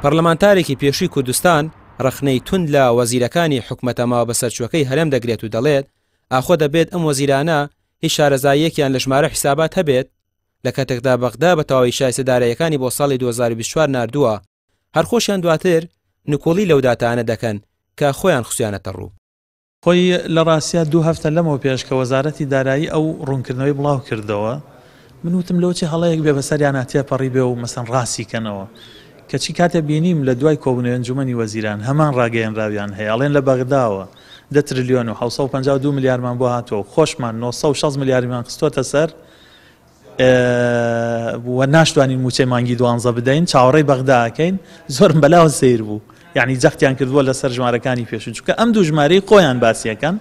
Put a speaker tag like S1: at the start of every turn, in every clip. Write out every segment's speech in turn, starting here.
S1: پەرلەمانتارێکی پێشووی کوردستان ڕەخنەی توند لە وەزیرەکانی حکومەتە ماوەبەسەرچووەکەی هەرێم دەگرێت و دەڵێت، ئاخۆ دەبێت ئەم وەزیرانە هیچ شارەزاییەکیان لە ژمارە و حیسابات هەبێت؟ لە کاتێکدا بەغدا بە تەواوی شایستە داراییەکانی بۆ ساڵی 2024 ناردووە، هەر خۆشیان دواتر نکوڵی لەو داتایانە دەکەن کە خۆیان خستویانەتە ڕوو.
S2: خۆی لە ڕاستیا دوو هەفتە لەمەو پێش کە وەزارەتی دارایی ئەو ڕوونکردنەوەی بڵاو کردەوە من وتم لەوچی هەڵەیەک بێ بەسەریانا تێپەڕی بێ و مەسەن ڕاستی کەنەوە کەچی کاتێ بینیم لە دوای کۆبوونەوەی ئەنجومەنی وەزیران هەمان ڕاگەیەنراویان هەیە ئەڵێن لە بەغداوە دە ترلیۆن و 752 ملیارمان بۆ هاتووە و خۆشمان 960 ملیارمان خستۆتە سەر و ناشتوانین مووچەی مانگی دوانزە بدەین چاوەڕێی بەغدا ئەکەین زۆرم بەلاوە سەیر بوو یعنی جەختیان کردووە لەسەر ژمارەکانی پێشوو چونکە ئەم دوو ژمارەی خۆیان باسیەکەن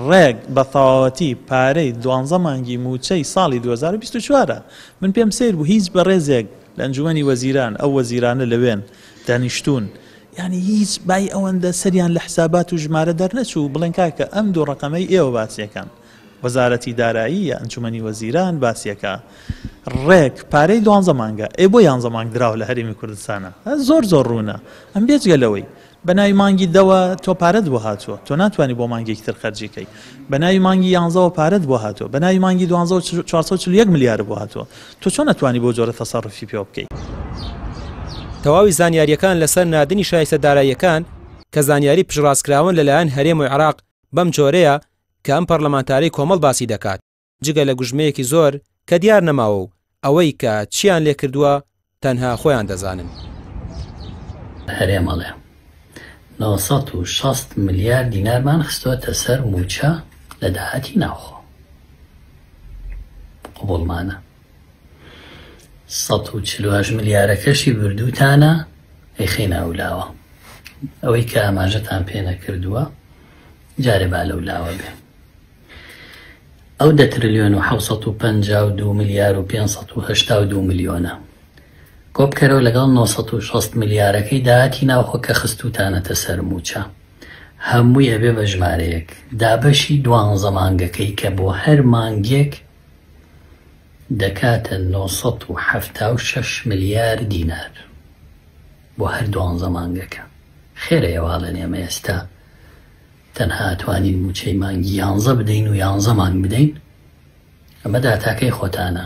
S2: ڕێک بە تەواوەتی پارەی دوانزە مانگی مووچەی ساڵی 2024 من پێم سەیر بوو هیچ بەڕێزێک لە ئەنجومەنی وەزیران ئەو وەزیرانە لەوێن دانیشتوون یعنی هیچ بای ئەوەندە سەریان لە حسابات و ژمارە دەرنەچوو بڵێن کاکە ئەم دوو ڕەقەمەی ئێوە باسیەکەن وەزارەتی دارایی یا ئەنجومەنی وەزیران باسیەکا ڕێک پارەی دوانزە مانگە ئێ بۆ یانزە مانگ دراوە لە هەرێمی کوردستانە زۆر زۆر ڕوونە ئەم بێجگە لەوەی بە ناوی مانگی دەوە تۆ پارەت بۆ هاتووە تۆ ناتوانانی بۆ مانگێکی تر خەرجی کەی بە ناوی مانگی یانزەوە پارەت بۆ هاتووە بە ناوی مانگی دوانزەوە 441 ملیار بۆ هاتووە تۆ چۆن ئەتوانی بۆ جۆرە تەسەڕفی پێوە بکەی؟
S1: تەواوی زانیارییەکان لەسەر ناردنی شایستە داراییەکان کە زانیاری پشتڕاستکراون لەلایەن هەرێم و عێراق بەم جۆرەیە کە ئەم پەڕلەمانتارەی کۆمەڵ باسی دەکات جگە لە گوژمەیەکی زۆر کە دیار نەماوە و ئەوەی کە چیان لێ کردووە تەنها خۆیان دەزانن.
S3: هەرێم ئەڵێ 960 ملیار دینارمان خستۆتە سەر مووچە لە داهاتی ناوخۆ. قبوڵمانە. 148 ملیارەکەشی بردووتانە ئەیخەینە ئەولاوە. ئەوەی کە ئاماژەتان پێ نەکردووە جارێ با لەو لاوە بێ. ئەو دە ترلیۆن و 752 ملیار و 582 ملیۆنە کۆبکەرەوە لەگەڵ 960 ملیارەکەی داهاتی ناوخۆ کە خستووتانەتە سەر مووچە هەمووی ئەبێ بە ژمارەیەک دابەشی دوانزە مانگەکەی کە بۆ هەر مانگێک دەکاتە 976 ملیار دینار بۆ هەر دوانزە مانگەکە. خێرە ئێوە ئەڵێن ئێمە ئێستا تەنها ئەتوانین مووچەی مانگی یانزە بدەین و یانزە مانگ بدەین؟ ئەمە داتاکەی خۆتانە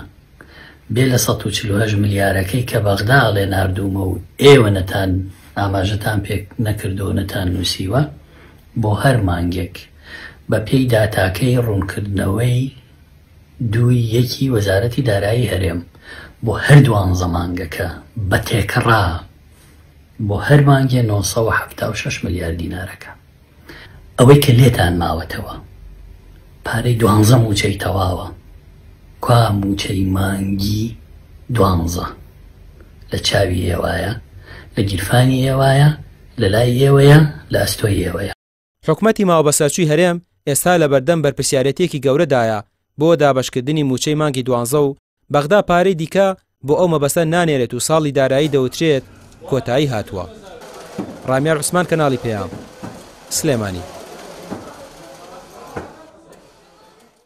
S3: بێ لە 148 ملیارەکەی کە بەغدا ئەڵێ ناردوومە و ئێوە نەتان ئاماژەتان پێ نەکردووە و نەتان نووسیوە بۆ هەر مانگێک بە پێی داتاکەی ڕوونکردنەوەی دووی یەکی وەزارەتی دارایی هەرێم بۆ هەر دوانزە مانگەکە بە تێکڕا بۆ هەر مانگێ 976 ملیار دینارەکە. ئەوەی کە لێتان ماوەتەوە پارەی دوانزە مووچەی تەواوە، کوا مووچەی مانگی دوانزە لە چاوی ئێوایە، لە گیرفانی ئێوایە، لە لای ئێوەیە، لە ئەستۆی ئێوەیە.
S1: حکومەتی ماوەبەسەرچووی هەرێم ئێستا لەبەردەم بەرپرسیارێتییەکی گەورەدایە بۆ دابەشکردنی مووچەی مانگی دوانزە و بەغدا پارەی دیکە بۆ ئەو مەبەستە نانێرێت و ساڵی دارایی دەوترێت کۆتایی هاتووە. ڕامیار عوسمان کەناڵی پەیام، سلێمانی.